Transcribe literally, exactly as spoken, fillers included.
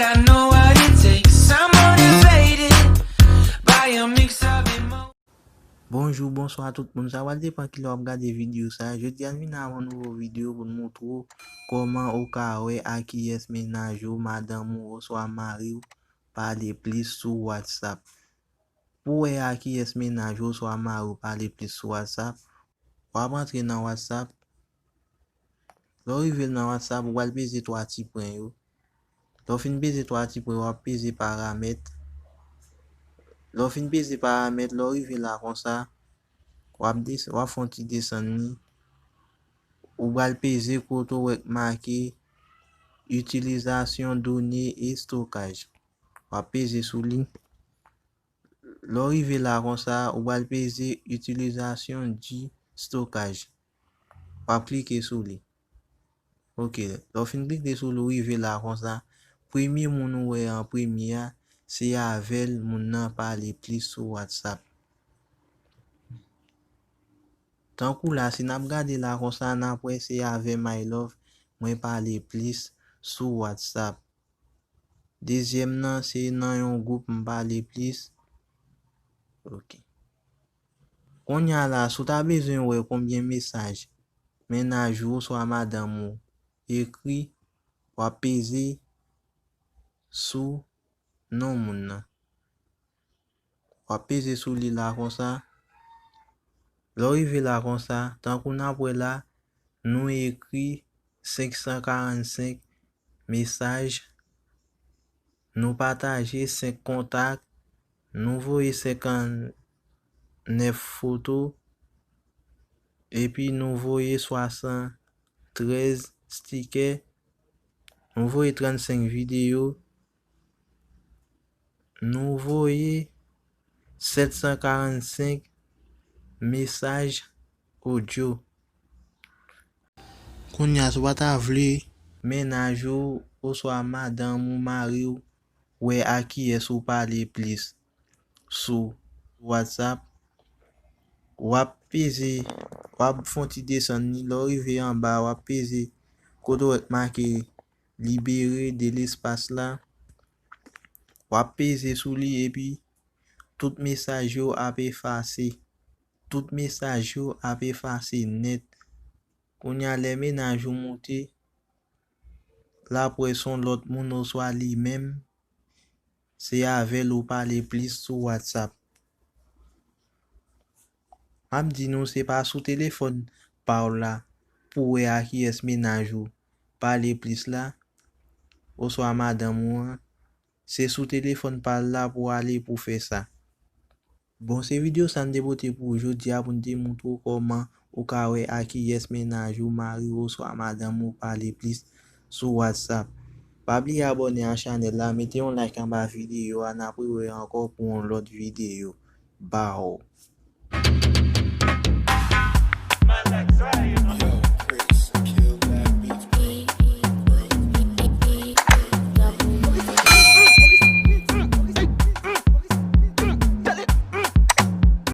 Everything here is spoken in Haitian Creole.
I know what it takes. I'm motivated by a mix of emotions. Bonjou, bonswa tout moun. Sa pral depann kilè w ap gade videyo sa. Jodi a, n vin avè yon nouvo videyo pou n montre w kòman ou ka wè a kiyès mennaj ou, madanm ou, oswa mari w pale plis sou WhatsApp. Pou w wè a kiyès mennaj ou oswa mari w pale plis sou WhatsApp, w ap antre nan WhatsApp. Lè w rive nan WhatsApp, ou pral peze twa ti pwen yo. Lè w fin peze twa ti pwen, w ap peze paramèt. Lè w fin peze paramèt, lè w rive la konsa, w ap des- w ap fè yon ti desann li. Ou pral peze kote w wè k make itilizasyon done e stokaj. W ap peze sou li. Lè w rive la konsa, ou pral peze itilizasyon di stokaj. W ap klike sou li. Ok, lè w fin klike sou li, ou rive la konsa, premye moun ou wè an premye a, se avè l moun nan pale plis sou WhatsApp. Tankou la, si n ap gade la konsa, n ap wè se avè My Love mwen pale plis sou WhatsApp. Dezyèm nan, se nan yon gwoup m pale plis. Ok. Kounye a la, si w ta bezwen wè konbyen mesaj mennaj ou oswa madanm ou ekri, w ap peze sou non moun nan. W ap peze sou li la konsa. Lè w rive la konsa, tankou n ap wè la, nou ekri senk san karannsenk mesaj, nou pataje senk kontak, nou voye senkannnèf foto, epi nou voye swasantrèz stikè, nou voye trannsenk videyo, nou voye sèt san karannsenk mesaj odyo. Kounye a, si w pa ta vle mennaj ou oswa madanm ou, mari w, wè a kiyès ou pale plis sou WhatsApp, w ap peze, w ap fè yon ti desann li. Lè w rive anba, w ap peze kote w wè k make libere de lespas la. W ap peze sou li epi tout mesaj yo ap efase. Tout mesaj yo ap efase nèt. Kounye a, lè mennaj ou moute, l ap wè se yon lòt moun oswa li menm, se avè l ou pale plis sou WhatsApp. M ap di nou, se pa sou telefòn pa w la pou w wè a kiyès mennaj ou pale plis la, oswa madanm ou an. Se sou telefòn pa l la pou w ale pou w fè sa. Bon, se videyo sa n te pote pou w jodi a, pou n te montre w kòman ou ka wè a kiyès mennaj ou, mari w oswa madanm ou pale plis sou WhatsApp. Pa bliye abòne a chanèl la, mete yon like anba videyo a, n ap rewè ankò pou yon lòt videyo. Baw.